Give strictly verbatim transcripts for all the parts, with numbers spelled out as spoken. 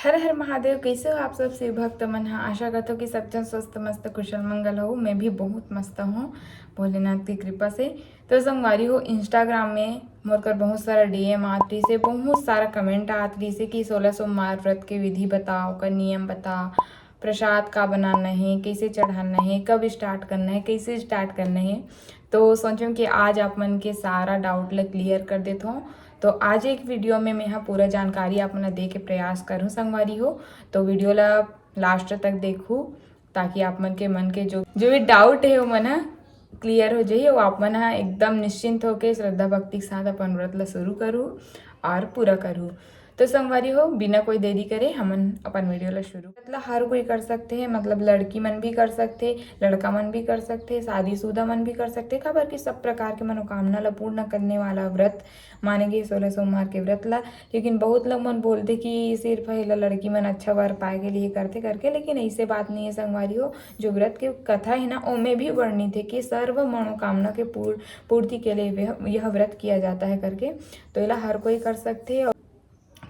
हर हर महादेव। कैसे हो आप सब शिव भक्त मन ह? आशा करत हो कि सब जन स्वस्थ, मस्त, कुशल, मंगल हो। मैं भी बहुत मस्त हूँ भोलेनाथ की कृपा से। तो संगवारी हो, Instagram में मोर कर बहुत सारा D M आत रहिसे, बहुत सारा comment आत रहिसे कि सोलह सोमवार व्रत के विधि बता, ओकर नियम बता, प्रसाद का बनाना है, कैसे चढ़ाना है, कब start करना है, कैसे start करना है। तो सोचें कि आज आप मन के सारा doubt ल clear कर देत हूँ। तो आज एक video में मैं ह पूरा जानकारी आप मन ल दे के प्रयास करूँ संगवारी हो। तो video ला last तक देखू, ताकि आप मन के मन के जो, जो भी doubt है, वो मन ह clear हो जाही, वो आप मन ह एकदम निश्चिंत होके श्रद्धा भक्ति के साथ अपन व्रत ला शुरू करू और पूरा करू। तो संगवारी हो, बिना कोई देरी करे हमन अपन video ला शुरू। मतलब हर कोई कर सकते हैं, मतलब लड़की मन भी कर सकते, लड़का मन भी कर सकते, शादीशुदा मन भी कर सकते, काबर कि सब प्रकार के मनोकामना ला पूर्ण करने वाला व्रत माने गे सोलह सोमवार के व्रत ला। लेकिन बहुत लोग मन बोलथे कि सिर्फ एला लड़की मन अच्छा वर पाए के लिए करथे करके, लेकिन ऐसे बात नहीं है संगवारी हो। जो व्रत के कथा है ना, ओमे भी वर्णित है कि सर्व मनोकामना के पूर-, पूर्ति के लिए वह, यह व्रत किया जाता है करके। तो एला हर कोई कर सकथे।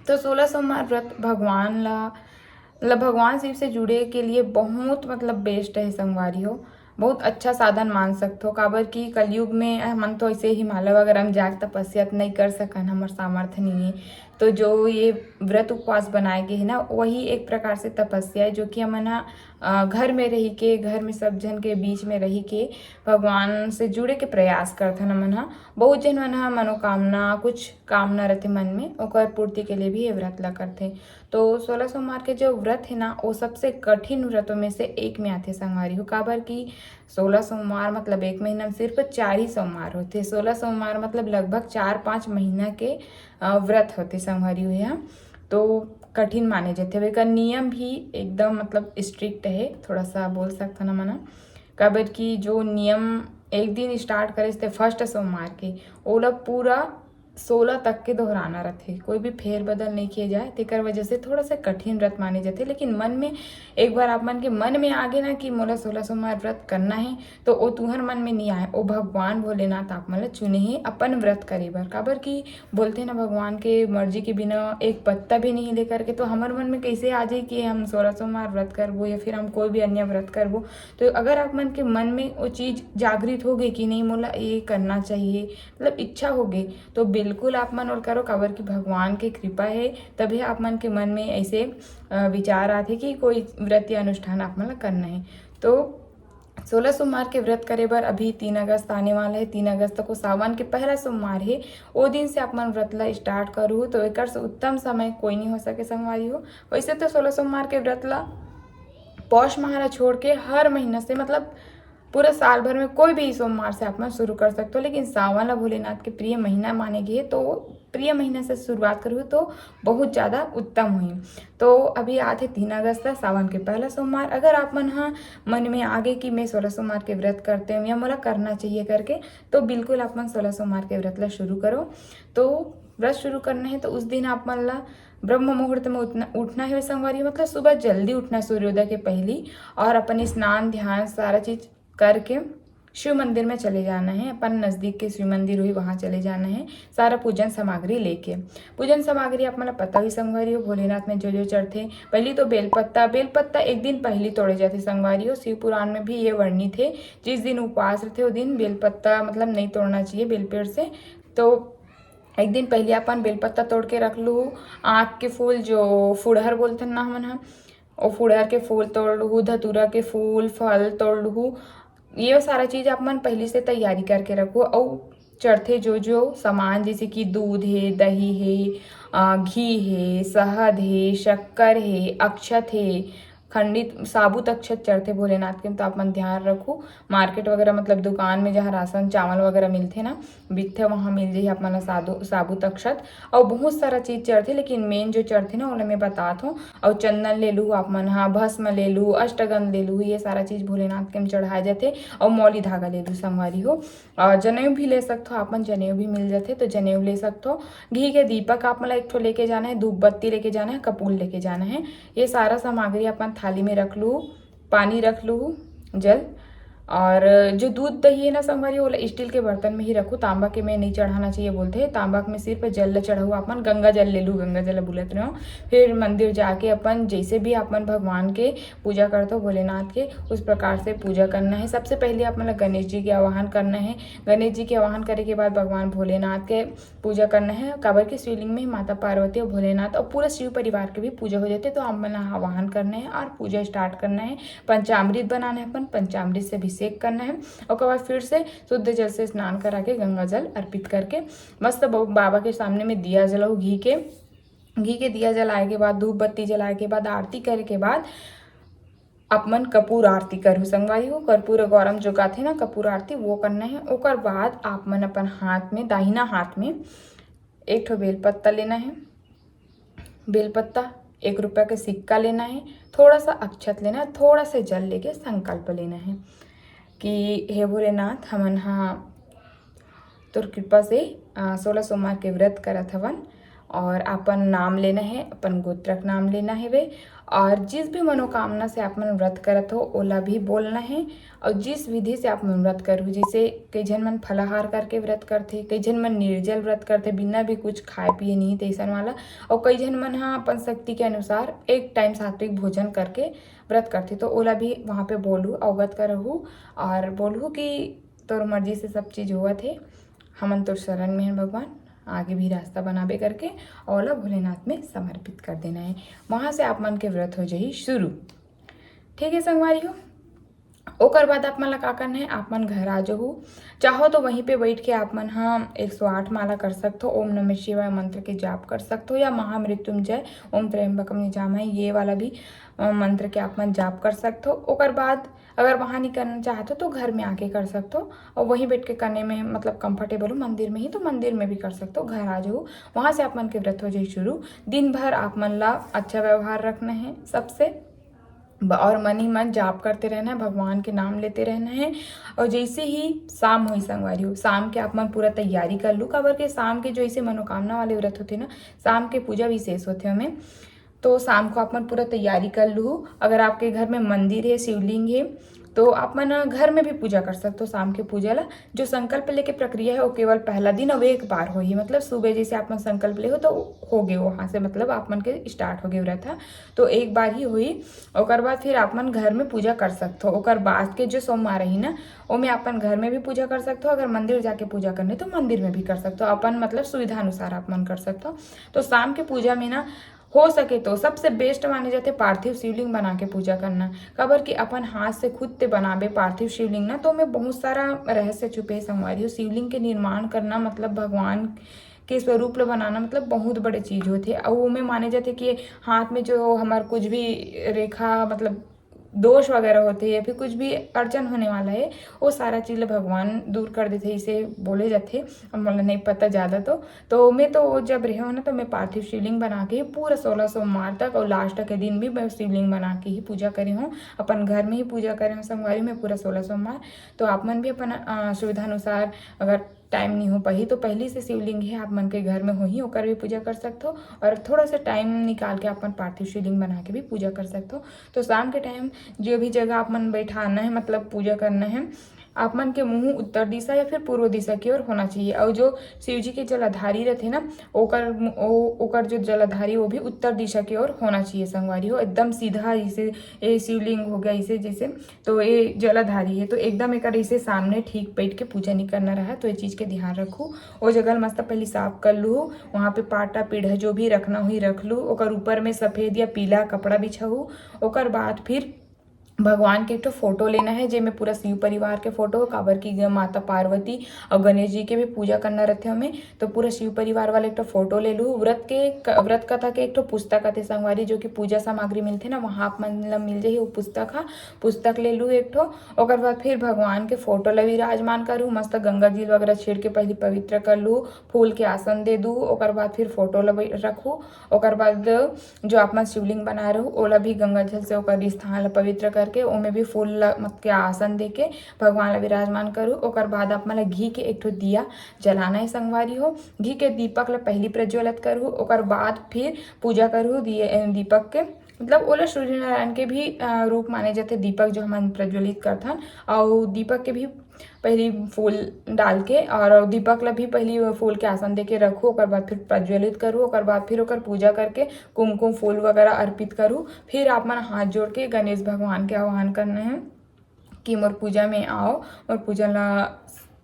तो सोलह सोमवार व्रत भगवान ला, मतलब भगवान शिव से जुड़े के लिए बहुत, मतलब, best है संगवारी हो। बहुत अच्छा साधन मान सकथो, काबर कि कलयुग में हमन तो ऐसे हिमालय वगैरह में जाके तपस्या त नहीं कर सकन, हमर सामर्थ्य नहीं है। तो जो ये व्रत उपवास बनाए गए है ना, वही एक प्रकार से तपस्या है, जो कि हमन ह, अ, घर में रही के, घर में सब जन के बीच में रही के भगवान से जुड़े के प्रयास करथन हमन ह। बहुत जन मन ह मनोकामना, कुछ कामना रहथे मन में, ओकर पूर्ति के लिए भी ये व्रत ला करथे। तो सोलह सोमवार के जो व्रत है ना, वो सबसे कठिन व्रतों में से एक में आथे संगवारी हो, काबर कि सोलह सोमवार मतलब एक महीना में सिर्फ चार ही सोमवार होथे। सोलह सोमवार मतलब लगभग चार पाँच महीना के, अ, व्रत होथे संगवारी हो। यहाँ तो कठिन माने जाथे। अब एकर नियम भी एकदम, मतलब, strict है, थोड़ा सा बोल सकथन हमन ह, काबर कि जो नियम एक दिन start करे थे first सोमवार के, ओला पूरा सोलह तक के दोहराना रथे, कोई भी फेर बदल नहीं किए जाए। तेकर वजह से थोड़ा सा कठिन व्रत माने जाथे। लेकिन मन में, एक बार आप मन के मन में आ गे ना कि मोला सोलह सोमवार व्रत करना है, तो ओ तुहर मन में नहीं आए, ओ भगवान भोलेनाथ आप मन ला चुने हे अपन व्रत करे बर। काबर कि बोलथे ना, भगवान के मर्जी के बिना एक पत्ता भी नहीं ले करके। तो हमर मन में कैसे आ जाए कि हम सोलह सोमवार व्रत करबो या फिर हम कोई भी अन्य व्रत करबो? तो अगर आप मन के मन में वो चीज़ जागृत हो गई कि नहीं, मोला ये करना चाहिए, मतलब इच्छा हो गई, तो बिल्कुल आप मन ओला करो, काबर कि भगवान के कृपा है, तभी आप मन के मन में ऐसे, अ, विचार आथे कि कोई व्रत या अनुष्ठान आप मन ला करना है। तो सोलह सोमवार के व्रत करे बर अभी तीन अगस्त आने वाला है। तीन अगस्त को सावन के पहला सोमवार है, ओ दिन से आप मन व्रत ला start करू, तो एकर से उत्तम समय कोई नहीं हो सके संगवारी हो। वैसे तो सोलह सोमवार के व्रत ला पौष माह ला छोड़ के हर महीना से, मतलब पूरा साल भर में कोई भी सोमवार से आप मन शुरू कर सकते हो, लेकिन सावन ला भोलेनाथ के प्रिय महीना माने गे, तो प्रिय महीना से शुरुआत करू तो बहुत ज़्यादा उत्तम हुई। तो अभी आथे तीन अगस्त, सावन के पहला सोमवार। अगर आप मन ह मन में आगे कि मैं सोलह सोमवार के व्रत करते हूँ या मोला करना चाहिए करके, तो बिल्कुल आप मन सोलह सोमवार के व्रत ला शुरू करो। तो व्रत शुरू करना है तो उस दिन आप मन ला ब्रह्म मुहूर्त में उठना, उठना है संगवारी, मतलब सुबह जल्दी उठना सूर्योदय के पहली, और अपन स्नान ध्यान सारा चीज करके शिव मंदिर में चले जाना है। अपन नजदीक के शिव मंदिर हुई, वहाँ चले जाना है, सारा पूजन सामग्री लेके। पूजन सामग्री आप मन ला पता हुई संगवारी हो, भोलेनाथ में जो जो चढ़थे, पहली तो बेलपत्ता, बेलपत्ता एक दिन पहली तोड़े जाथे संगवारी हो। शिव पुराण में भी ये वर्णित है, जिस दिन उपवास रहते, वो दिन बेलपत्ता, मतलब, नहीं तोड़ना चाहिए बेल पेड़ से। तो एक दिन पहले अपन बेलपत्ता तोड़ के रख लू। आँख के फूल, जो फुड़हर बोलथन ना हमन ह, ओ फुड़हर के फूल तोड़ लूहू, धतूरा के फूल, फल तोड़ लूहू। ये सारा चीज आप मन पहली से तैयारी करके रखो। अउ चढ़थे जो जो सामान, जैसे कि दूध हे, दही हे, अ, घी हे, शहद हे, शक्कर हे, अक्षत हे, खंडित साबुत अक्षत चढ़थे भोलेनाथ के, तो आप मन ध्यान रखू। मार्केट वगैरह, मतलब दुकान में जहाँ राशन चावल वगैरह मिलथे ना, बिकथे, वहाँ मिल जाही आप मन ला सादु-, साबुत अक्षत। अउ बहुत सारा चीज चढ़थे, लेकिन main जो चढ़थे ना, ओला मैं बतात हूँ। अउ चंदन ले लू आप मन हा, भस्म ले लू, अष्टगंध ले लू, ये सारा चीज भोलेनाथ के में चढ़ाए जाथे। अउ मौली धागा ले लू संगवारी हो। अ, जनेऊ भी ले सकथो आप मन, जनेऊ भी मिल जाथे, तो जनेऊ ले सकथो। घी के दीपक आप मन ला एक ठो लेके जाना है, धूप बत्ती लेके जाना है, कपूर लेके जाना है। ये सारा सामग्री आप मन थाली में रख लू, पानी रख लू, जल, और जो दूध दही है ना संगवारी, ओला स्टील के बर्तन में ही रखू, तांबा के में नहीं चढ़ाना चाहिए बोलते हैं। तांबा में सिर्फ जल ला चढ़ाऊ, आप मन गंगा जल ले लू, गंगा जल ला बोलत रहो। फिर मंदिर जाके अपन जैसे भी आप मन भगवान के पूजा करते हो भोलेनाथ के, उस प्रकार से पूजा करना है। सबसे पहले आप मन ला गणेश जी के आवाहन करना है। गणेश जी के आवाहन करे के बाद भगवान भोलेनाथ के पूजा करना है, काबर कि शिवलिंग में माता पार्वती और भोलेनाथ और पूरा शिव परिवार के भी पूजा हो जाते। तो आप मन ला आवाहन करना है और पूजा स्टार्ट करना है। पंचामृत बनाना है अपन, पंचामृत से अभिषेक करना है। ओकर बाद फिर से शुद्ध जल से स्नान करा के गंगा जल अर्पित करके मस्त ब-, बाबा के सामने में दिया जलाओ घी के। घी के दिया जलाए के बाद, धूप बत्ती जलाए के बाद, आरती करे के बाद आप मन कपूर आरती करहु संगवारी हो। कर्पूर गौरम जो गाथे ना कपूर आरती, वो करना है। ओकर बाद आप मन अपन हाथ में, दाहिना हाथ में एक ठो बेलपत्ता लेना है। बेलपत्ता, एक रुपया के सिक्का लेना है, थोड़ा सा अक्षत लेना है, थोड़ा सा जल लेके संकल्प लेना है कि हे भोलेनाथ, हमन हा तोर कृपा से, अ, सोलह सोमवार के व्रत करत हवन और अपन नाम लेना है, अपन गोत्रक नाम लेना हेवे। और जिस भी मनोकामना से आप मन व्रत करत हो, ओला भी बोलना है। और जिस विधि से आप मन व्रत करू, जैसे कई झन मन फलाहार करके व्रत करथे, कई झन मन निर्जल व्रत करथे, बिना भी कुछ खाए पिए नहीं, तैसन वाला। और कई झन मन हा अपन शक्ति के अनुसार एक टाइम सात्विक भोजन करके व्रत करथे, तो ओला भी वहाँ पे बोलू, अवगत करहू और बोलहू कि तोर मर्जी से सब चीज होवत हे, हमन तोर शरण में हन भगवान, आगे भी रास्ता बनाबे करके ओला भोलेनाथ में समर्पित कर देना है। वहाँ से आप मन के व्रत हो जाही शुरू। ठीक है संगवारी हो, ओकर बाद आप मन ला का करना है, आप मन घर आ जाहू। चाहो तो वहीं पे बैठ के आप मन हा एक सौ आठ माला कर सकथो, ओम नमः शिवाय मंत्र के जाप कर सकथो, या महामृत्युंजय, ओम त्र्यंबकम यजामहे, ये वाला भी, अ, मंत्र के आप मन जाप कर सकथो। ओकर बाद अगर वहाँ नहीं करना चाहत हो तो घर में आके कर सकते हो, और वहीं बैठ के करने में मतलब कंफर्टेबल हो मंदिर में ही, तो मंदिर में भी कर सकते हो। घर आ जाओ, वहाँ से आप मन के व्रत हो जाए शुरू। दिन भर आप मन ला अच्छा व्यवहार रखना है सबसे, ब-, और मन ही मन जाप करते रहना है, भगवान के नाम लेते रहना है। और जैसे ही शाम हुई संगवारी हो, शाम के आप मन पूरा तैयारी कर लू, काबर के शाम के जो ऐसे मनोकामना वाले व्रत होते ना, शाम के पूजा विशेष होते हमें। तो शाम को आप मन पूरा तैयारी कर लू। अगर आपके घर में मंदिर है, शिवलिंग है, तो आप मन घर में भी पूजा कर सकते हो शाम के पूजा ला। जो संकल्प लेके प्रक्रिया है, वो केवल पहला दिन अब एक बार होही, मतलब सुबह जैसे आप मन संकल्प ले हो तो हो गए वहाँ से, मतलब आप मन के स्टार्ट हो गए व्रत ह। तो एक बार ही होही, ओकर बाद फिर आप मन घर में पूजा कर सकते हो। ओकर बाद के जो सोमवार रही ना, ओमे अपन घर में भी पूजा कर सकते हो, अगर मंदिर जाके पूजा करने तो मंदिर में भी कर सकते हो, अपन मतलब सुविधा अनुसार आप मन कर सकते हो। तो शाम के पूजा में ना हो सके तो सबसे बेस्ट माने जाथे पार्थिव शिवलिंग बना के पूजा करना, काबर कि अपन हाथ से खुद ते बनाबे पार्थिव शिवलिंग ना, तो ओमे बहुत सारा रहस्य छुपे हे संगवारी हो। शिवलिंग के निर्माण करना मतलब भगवान के स्वरूप ल बनाना मतलब बहुत बड़े चीज होथे। अउ ओमे माने जाथे कि हाथ में जो हमार कुछ भी रेखा मतलब दोष वगैरह होथे या फिर कुछ भी अड़चन होने वाला है, वो सारा चीज ल भगवान दूर कर देथे, इसे बोले जाथे। अब मोला नहीं पता ज्यादा तो, तो मैं तो जब रहे हो ना, तो मैं पार्थिव शिवलिंग बना के ही पूरा सोलह सोमवार तक और लास्ट के दिन भी मैं शिवलिंग बना के ही पूजा करे हूँ, अपन घर में ही पूजा करे हूँ संगवारी में पूरा सोलह सोमवार। तो आप मन भी अपन, अ, सुविधा अनुसार अगर टाइम नहीं हो पाही तो पहली से शिवलिंग है आप मन के घर में होही, ओकर भी पूजा कर सकथो और थोड़ा सा टाइम निकाल के अपन पार्थिव शिवलिंग बना के भी पूजा कर सकथो। तो शाम के टाइम जो भी जगह आप मन बैठाना है, मतलब पूजा करना है, आप मन के मुंह उत्तर दिशा या फिर पूर्व दिशा की ओर होना चाहिए। और जो शिव जी के जलाधारी रहते ना, ओकर मु-, ओ-, ओकर जो जलाधारी वो भी उत्तर दिशा की ओर होना चाहिए संगवारी हो, एकदम सीधा, जैसे ये शिवलिंग हो गया, इसे जैसे तो ये जलाधारी है, तो एकदम एकर ऐसे सामने ठीक बैठ के पूजा नहीं करना रहा, तो ये चीज के ध्यान रखू। वो जगह ल मस्त पहले साफ कर लू, वहाँ पे पाटा पीढ़ा जो भी रखना हुई रख लू, ओकर ऊपर में सफेद या पीला कपड़ा बिछाऊ। ओकर बाद फिर भगवान के एक ठो फोटो लेना है, जेमे पूरा शिव परिवार के फोटो हो, काबर की ग-, माता पार्वती और गणेश जी के भी पूजा करना रहते हमें। तो पूरा शिव परिवार वाला एक ठो फोटो ले लू। व्रत के क-, व्रत कथा के एक ठो पुस्तक आते संगवारी, जो कि पूजा सामग्री मिलथे ना, वहाँ आप मन ला मिल जाही वो पुस्तक हा। पुस्तक ले लू एक ठो। ओकर बाद फिर भगवान के फोटो ला विराजमान करू, मस्त गंगा जल वगैरह छिड़ के पहले पवित्र कर लू, फूल के आसन दे दू। ओकर बाद फिर फोटो ला बै-, रखू। ओकर बाद जो आप मन शिवलिंग बनाए रहू, ओला भी गंगा जल से ओकर स्थान ला पवित्र करके ओमे भी फूल ला, मत के आसन दे के भगवान ला विराजमान करू। ओकर बाद आप मन ला घी के एक ठो दिया जलाना है संगवारी हो। घी के दीपक ला पहली प्रज्वलित करू, ओकर बाद फिर पूजा करू दिए, दीपक के। मतलब ओला सूर्य नारायण के भी अ, रूप माने जाथे। दीपक जो हमन प्रज्वलित करथन, अउ दीपक के भी पहली फूल डाल के, और दीपक ला भी पहली फूल के आसन दे के रखू, ओकर बाद फिर प्रज्वलित करू, ओकर बाद फिर ओकर पूजा करके कुमकुम फूल वगैरह अर्पित करू। फिर आप मन हाथ जोड़ के गणेश भगवान के आह्वान करना है कि मोर पूजा में आओ, मोर पूजा ला,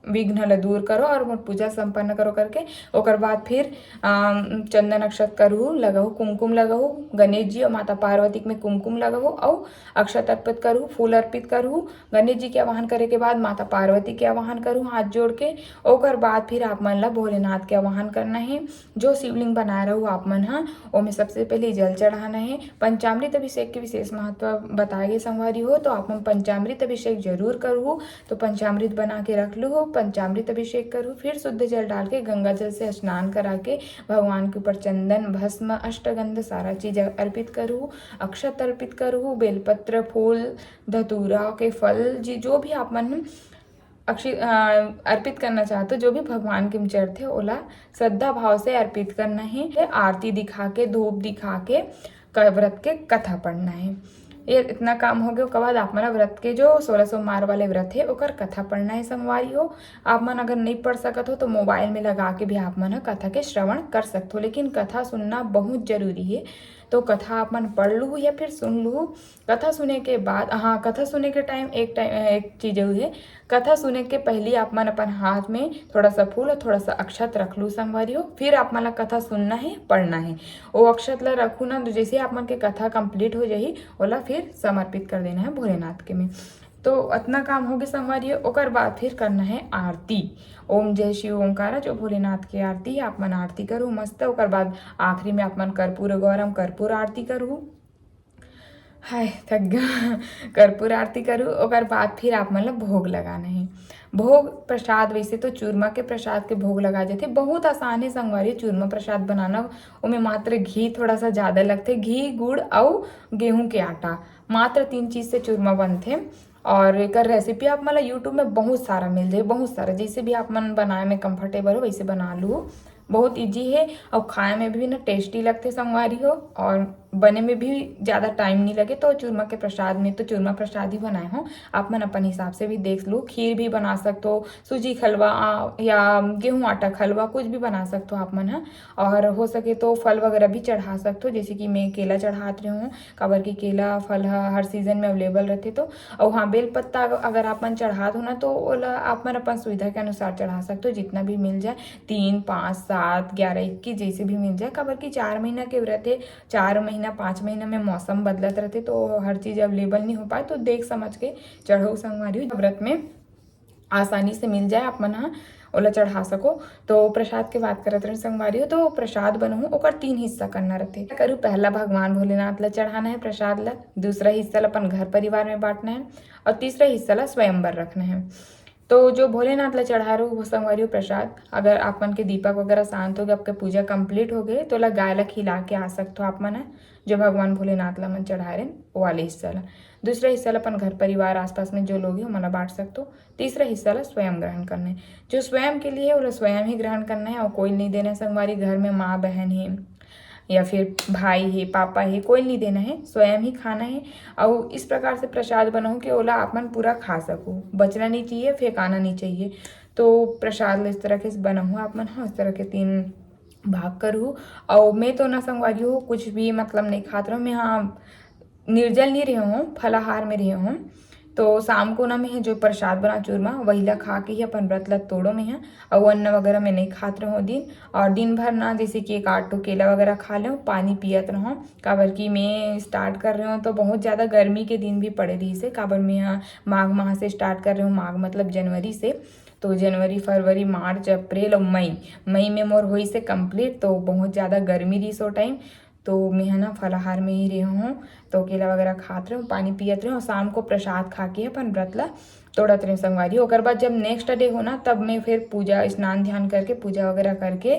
विघ्न ला दूर करो और मोर पूजा संपन्न करो करके। ओकर बाद फिर अम, चंदन अक्षत करू, लगाऊ, कुमकुम लगाऊ, गणेश जी और माता पार्वती में कुमकुम लगाऊ, और अक्षत अर्पित करू, फूल अर्पित करू। गणेश जी के आवाहन करे के बाद माता पार्वती के आवाहन करू हाथ जोड़ के। ओकर बाद फिर आप मन ला भोलेनाथ के आवाहन करना है। जो शिवलिंग बनाए रहू आप मन ह, ओमे सबसे पहले जल चढ़ाना है। पंचामृत अभिषेक के विशेष महत्व बताए गे संगवारी हो, तो आप मन पंचामृत अभिषेक जरूर करू। तो पंचामृत बना के रख लू हो, पंचामृत अभिषेक करू, फिर शुद्ध जल डाल के गंगा जल से स्नान करा के भगवान के ऊपर चंदन, भस्म, अष्टगंध सारा चीज अर्पित करू, अक्षत अर्पित करू, बेलपत्र, फूल, धतूरा के फल, जी जो भी आप मन अक्षि-, अ, अर्पित करना चाहत हो, जो भी भगवान के चढ़थे, ओला श्रद्धा भाव से अर्पित करना है। आरती दिखा के, धूप दिखा के, क-, व्रत के कथा पढ़ना है। ये इतना काम हो गया। ओकर बाद आप मन व्रत के जो सोलह सोमवार वाले व्रत है, ओकर कथा पढ़ना है संगवारी हो। आप मन अगर नहीं पढ़ सकत हो, तो मोबाइल में लगा के भी आप मन ह कथा के श्रवण कर सकत हो, लेकिन कथा सुनना बहुत जरूरी है। तो कथा आप मन पढ़ लू या फिर सुन लू। कथा सुने के बाद, हाँ, कथा सुने के टाइम एक टाइम, एक चीज ये है, कथा सुने के पहली आप मन अपन हाथ में थोड़ा सा फूल और थोड़ा सा अक्षत रख लू संगवारी हो। फिर आप मन ला कथा सुनना है, पढ़ना है। वो अक्षत ला रखू ना, तो जैसे आप मन के कथा कंप्लीट हो जाही, ओला फिर समर्पित कर देना है भोलेनाथ के में। तो अतना काम हो गए संगवारी हो। ओकर बाद फिर करना है आरती। ओम जय शिव ओंकारा, जो भोलेनाथ के आरती है, आप मन आरती करू मस्त। ओकर बाद आखिरी में आप मन कर्पूर गौरम, कर्पूर आरती करू। हाय, थक गया। कर्पूर आरती करू, ओकर बाद फिर आप मन ला भोग लगाना है। भोग प्रसाद, वैसे तो चूरमा के प्रसाद के भोग लगा जाथे, बहुत आसान है संगवारी चूरमा प्रसाद बनाना। ओमे मात्र घी थोड़ा सा ज्यादा लगथे, घी, गुड़ अउ गेहूं के आटा, मात्र तीन चीज से चूरमा बनथे। और एकर रेसिपी आप मन ला YouTube में बहुत सारा मिल जाए, बहुत सारा, जैसे भी आप मन बनाए में कंफर्टेबल हो वैसे बना लू। बहुत इजी है और खाए में भी ना टेस्टी लगथे संगवारी हो, और बने में भी ज्यादा टाइम नहीं लगे। तो चूरमा के प्रसाद में तो चूरमा प्रसाद ही बनाए हो, आप मन अपन हिसाब से भी देख लो, खीर भी बना सकते हो, सूजी खलवा, आ, या गेहूं आटा खलवा, कुछ भी बना सकते हो आप मन ह। और हो सके तो फल वगैरह भी चढ़ा सकते हो, जैसे कि मैं केला चढ़ात रहे हूँ, काबर कि केला फल ह हर सीजन में अवेलेबल रहते। तो अउ हाँ, बेल पत्ता अग-, अगर आप मन चढ़ात हो ना, तो ओला आप मन अपन सुविधा के अनुसार चढ़ा सकते हो, जितना भी मिल जाए, तीन, पाँच, सात, ग्यारह, इक्कीस, जैसे भी मिल जाए, काबर कि चार महीना के व्रत है, चार महीना, पाँच महीना में मौसम बदलत रहते, तो हर चीज अवेलेबल नहीं हो पाए। तो देख समझ के चढ़ो संगवारी हो, व्रत में आसानी से मिल जाए, आप मन ह ओला चढ़ा सको। तो प्रसाद के बात करत रहे संगवारी हो, तो प्रसाद बनहू, ओकर तीन हिस्सा करना रहते। करू, पहला भगवान भोलेनाथ ला चढ़ाना है प्रसाद ला, दूसरा हिस्सा ला अपन घर परिवार में बांटना है, और तीसरा हिस्सा ला स्वयं बर रखना है। तो जो भोलेनाथ ला चढ़ा रहे हो संगवारी हो प्रसाद, अगर आप मन के दीपक वगैरह शांत हो गए, आपके पूजा कंप्लीट हो गए, तो ओला गाय ला खिला के आ सकते हो आप मन ह, जो भगवान भोलेनाथ ला मन चढ़ा रहे हैं, वो वाले हिस्सा ला। दूसरा हिस्सा ला अपन घर परिवार, आसपास में जो लोग हैं, ओमन ला बांट सकते हो। तीसरा हिस्सा ला स्वयं ग्रहण करना है। जो स्वयं के लिए है, ओला स्वयं ही ग्रहण करना है और कोई नहीं देना है संगवारी। घर में माँ बहन है या फिर भाई है, पापा है, कोई नहीं देना है, स्वयं ही खाना है। और इस प्रकार से प्रसाद बनाओ कि ओला आप मन पूरा खा सको, बचना नहीं चाहिए, फेंकाना नहीं चाहिए। तो प्रसाद ला इस तरह के बनाओ आप मन, हाँ, इस तरह के तीन भाग करू। और मैं तो ना संगवारी हो कुछ भी मतलब नहीं खात रहूँ मैं, हाँ, निर्जल नहीं रहे हूँ, फलाहार में रहे हूँ। तो शाम को ना मैं जो प्रसाद बना चूरमा, वही ला खा के ही अपन व्रत ला तोड़ो मैं ह। और अन्न वगैरह मैं नहीं खात रहूँ दिन, और दिन भर ना जैसे कि एक आध ठो केला वगैरह खा लें, पानी पियत रहूँ, काबर कि मैं स्टार्ट कर रहे हूँ तो बहुत ज़्यादा गर्मी के दिन भी पड़े रही से, काबर मैं ह माघ माह से स्टार्ट कर रहे हूँ, माघ मतलब जनवरी से। तो जनवरी, फरवरी, मार्च, अप्रैल और मई, मई में मोर होई से कंप्लीट, तो बहुत ज़्यादा गर्मी रही सो टाइम। तो मैं ह ना फलाहार में ही रहे हूँ, तो केला वगैरह खात रहे हूँ, पानी पियत रहे हूँ, शाम को प्रसाद खा के अपन व्रत ला तोड़त रहे संगवारी। ओकर बाद जब नेक्स्ट डे हो ना, तब मैं फिर पूजा, स्नान ध्यान करके, पूजा वगैरह करके,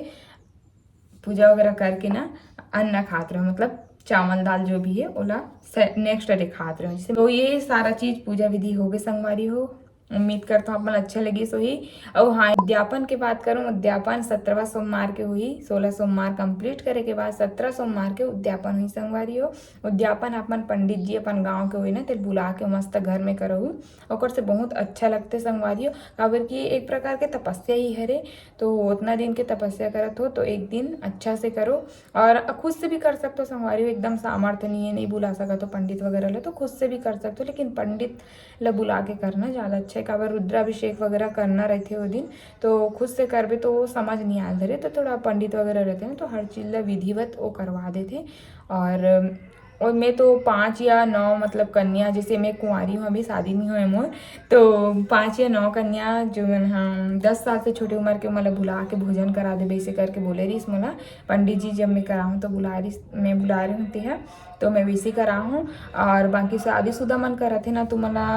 पूजा वगैरह करके ना अन्न खात रहे हूँ, मतलब चावल दाल जो भी है, ओला नेक्स्ट डे खात रहे हूँ। जैसे तो ये सारा चीज पूजा विधि हो गई संगवारी हो। उम्मीद करता हूँ आप मन अच्छा लगिस होही। अउ हाँ, उद्यापन के बात करूँ, उद्यापन सत्रहवाँ सोमवार के होही। सोलह सोमवार complete करे के बाद सत्रह सोमवार के उद्यापन होही संगवारी हो। उद्यापन अपन पंडित जी अपन गाँव के होही ना, तेल बुला के मस्त घर में करहू। ओकर से बहुत अच्छा लगथे संगवारी हो, काबर कि एक प्रकार के तपस्या ही हरे। तो उतना दिन के तपस्या करत हो तो एक दिन अच्छा से करो, और खुद से भी कर सकते हो संगवारी हो। एकदम सामर्थ्य नहीं है, नहीं बुला सकत हो पंडित वगैरह ले, तो खुद से भी कर सकते हो, लेकिन पंडित ला बुला के करना ज़्यादा अच्छा है। काबर रुद्राभिषेक वगैरह करना रहते वो दिन, तो खुद से करबे तो वो समझ नहीं आयल धरे, तो थोड़ा पंडित वगैरह रहते हैं तो हर चीज़ ला विधिवत वो करवा देते। और और मैं तो पाँच या नौ, मतलब कन्या, जैसे मैं कुंवारी हूँ, अभी शादी नहीं हुए मोर, तो पाँच या नौ कन्या जो मन हम दस साल से छोटे उम्र के, मतलब बुला के भोजन करा देबे, ऐसे करके बोले रहिस मोला पंडित जी। जब मैं कराहूँ तो बुला रही, मैं बुला रही हूँ ते है, तो मैं वैसे कराहूँ। और बाकी शादीशुदा मन करत है ना, तो मोला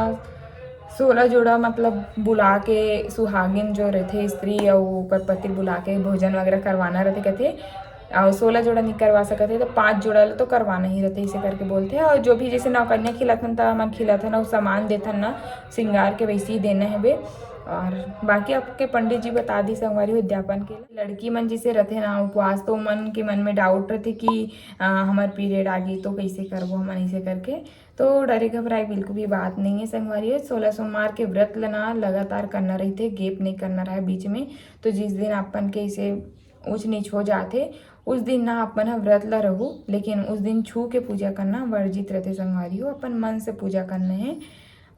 सोलह जोड़ा, मतलब बुला के सुहागिन जो रहते स्त्री और ओकर पति बुला के भोजन वगैरह करवाना रहते कहते, और सोलह जोड़ा नहीं करवा सकते तो पाँच जोड़ा ले तो करवाना ही रहते, इसे करके बोलते हैं। और जो भी जैसे नौकन्या खिलाथन त मन खिलाथन और सामान देथन ना, श्रृंगार के, वैसे ही देना है बे। और बाकी आपके पंडित जी बता दी संगवारी उद्यापन के लिए। लड़की मन जैसे रहते ना उपवास, तो मन के मन में डाउट रहते कि आ, हमार पीरियड आ गई तो कैसे करबो हमन, ऐसे करके। तो डरे घबराए बिल्कुल भी बात नहीं है संगवारी। सोलह सोमवार के व्रत ल ना लगातार करना रहते, गैप नहीं करना रहे बीच में। तो जिस दिन अपन के इसे ऊंच नीच हो जाते, उस दिन ना अपन ह व्रत ल रहू, लेकिन उस दिन छू के पूजा करना वर्जित रहते संगवारी हो। अपन मन से पूजा करना है।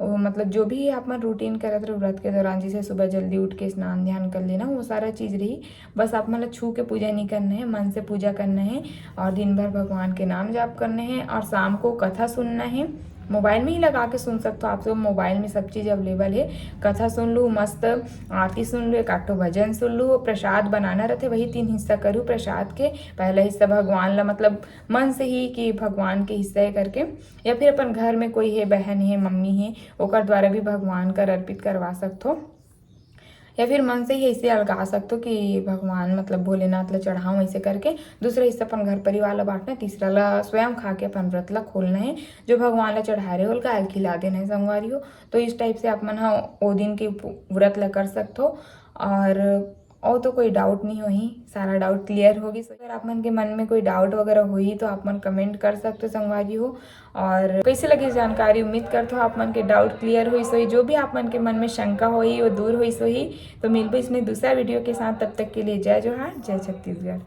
वो मतलब जो भी आप मन रूटीन करत रहो व्रत के दौरान, जैसे सुबह जल्दी उठ के स्नान ध्यान कर लेना, वो सारा चीज़ रही। बस आप मन ला छू के पूजा नहीं करना है, मन से पूजा करना है और दिन भर भगवान के नाम जाप करना है और शाम को कथा सुनना है। मोबाइल में ही लगा के सुन सकते हो आप, तो मोबाइल में सब चीज़ अवेलेबल है। कथा सुन लू, मस्त आरती सुन लू, एक आठ ठो भजन सुन लू। प्रसाद बनाना रहते, वही तीन हिस्सा करू प्रसाद के। पहला हिस्सा भगवान ला, मतलब मन से ही कि भगवान के हिस्सा है करके, या फिर अपन घर में कोई है, बहन है, मम्मी है, ओकर द्वारा भी भगवान कर अर्पित करवा सकथो। या फिर मन से ही ऐसे अलगा सकथो कि भगवान, मतलब भोलेनाथ ला चढ़ाऊँ, ऐसे करके। दूसरा हिस्सा अपन घर परिवार ला बांटना है, तीसरा ला स्वयं खा के अपन व्रत ला खोलना है। जो भगवान ला चढ़ाए रहे, ओला गाय ल खिला देना है संगवारी हो। तो इस टाइप से आप मन ह ओ दिन के उप-, व्रत ला कर सकथो। और और तो कोई डाउट नहीं होही, सारा डाउट क्लियर होगी। अगर आप मन के मन में कोई डाउट वगैरह होही तो आप मन कमेंट कर सकते हो संगवारी हो। और कैसे लगी जानकारी, उम्मीद करथो आप मन के डाउट क्लियर होइस होही, जो भी आप मन के मन में शंका होही वो दूर होइस होही। तो मिलबो इसने दूसरा वीडियो के साथ, तब तक के लिए जय जोहार, जय छत्तीसगढ़।